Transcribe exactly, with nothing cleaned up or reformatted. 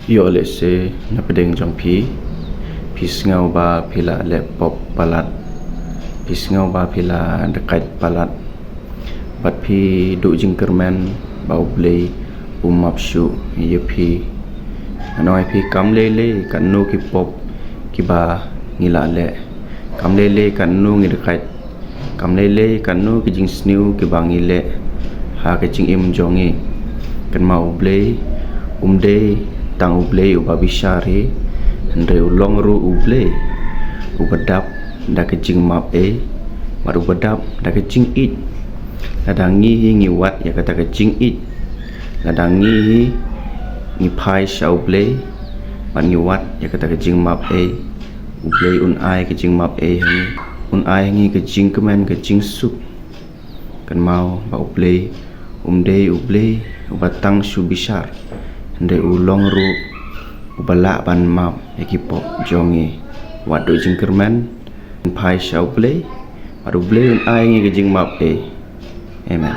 Ïoh lehse na pdeng jong phi, phi sngew ba phi la leh pop palat, phi sngew ba phi la dakaid palat, bad phi duh jingkyrmen ba U Blei u map shuh ïa phi. Ngan ong ïa phi, kam lei lei katno ki pop kiba ngi la leh, kam lei lei katno ngi dakaid, kam lei lei katno ki jingsniew kiba ngi leh ha ka jingim jong ngi. Kynmaw, U Blei um dei tang U Blei uba bishar hi, hynrei u long ruh U Blei uba dap da ka jingmap ei, bad uba dap da ka jingïeit. Lada ngi hi ngi wad ïa kata ka jingïeit, lada ngi hi ngi phai sha U Blei bad ngi wad ïa kata ka jingmap ei, U Blei un ai ka jingmap ei ha ngi, un ai ha ngi ka jingkmen, ka jingsuk. Kynmaw ba U Blei um dei U Blei uba tang shu bishar, hynrei u long ruh uba lah ban map ïa ki pop jong ngi. Wat duh jingkyrmen, phai sha U Blei, bad U Blei un ai ngi ka jingmap ei. Amen.